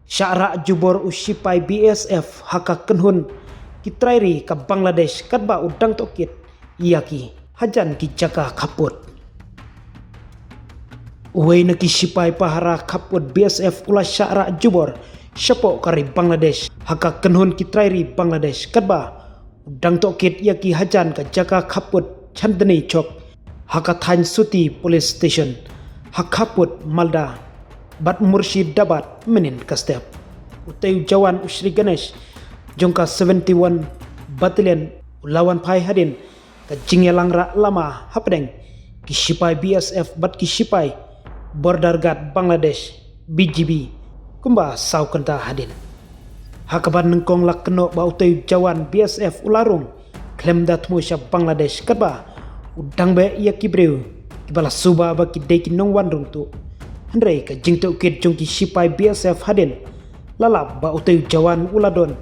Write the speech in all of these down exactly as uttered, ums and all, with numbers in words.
Shah rah jubor u shipai B S F ha ka kynhun ki trai ri ka Bangladesh katba u dang tohkit ïa ki hajan ki jaka khappud. Uwei na ki shipai pahara khappud B S F u la shah rah jubor shapoh ka ri Bangladesh ha ka kynhun ki trai ri Bangladesh katba u dang tohkit ïa ki hajan ka jaka khappud Chandni Chowk ha ka thaiñ Suti Police Station ha khappud Malda bad Murshidabad mynnin ka step. Utei u jawan u Shri Ganesh jong ka seventy-one Battalion u la wan phai hadien ka jingïalang rah lama hapdeng ki shipai B S F bad ki shipai Border Guard Bangladesh, B G B, kumba saw kynta hadien. Ha kaba nyngkong la kynnoh ba utei u jawan B S F u la rung khlem da thmu sha Bangladesh katba u dang beh ïa ki briew kiba la suba ba ki dei ki nongwan rung tuh. Hynrei ka jingtohkit jong ki shipai B S F hadien la lap ba utei u jawan u la don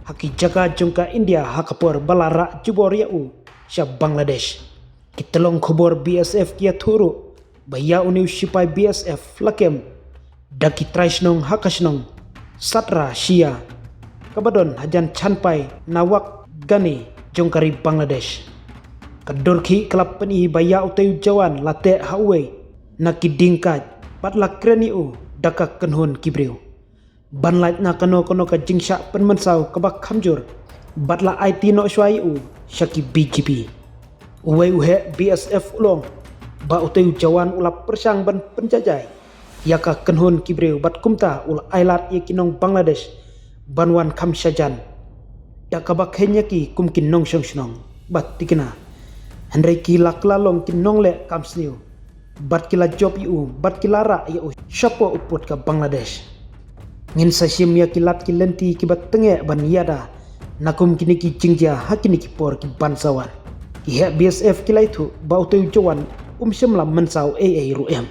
ha ki jaka jong ka India ha ka por ba la rah jubor ïa u sha Bangladesh. Ki tyllong khubor B S F ki ïathuh ruh ba ïa une u shipai B S F la kem da ki trai shnong ha ka shnong Satra Shia kaba don hajan chanpai Nawak Gani jong ka ri Bangladesh. Ka dur khih ka la pyni ba ïa utei u jawan la teh ha uwei na ki dieng kait bad la kren ïa u da ka kynhun ki briew. Ban lait na kano kano ka jingshah pynmynsaw kaba kham jur bad la aiti noh shuwa ïa u sha ki B G B. Uwei u heh B S F u la ong ba utei u jawan u la pyrshang ban pynjaijai ïa ka kynhun ki briew bad kumta u la ailad ïa ki nong Bangladesh ban wan kham shajan da kaba kheiñ ïa ki kum ki nongshong shnong bad thikna. Hynrei ki la kylla long ki nongleh kam sniew bad ki la jop ïa u bad ki la rah ïa u shapoh u pud ka Bangladesh. Ngin sa shim ïa ki lad ki lynti kiba tyngeh ban ïada na kum kine ki jingjia ha kine ki por ki ban sa wan. Ki heh B S F ki la ïathuh ba utei u jawan um shym la mynsaw ei ei ruh em.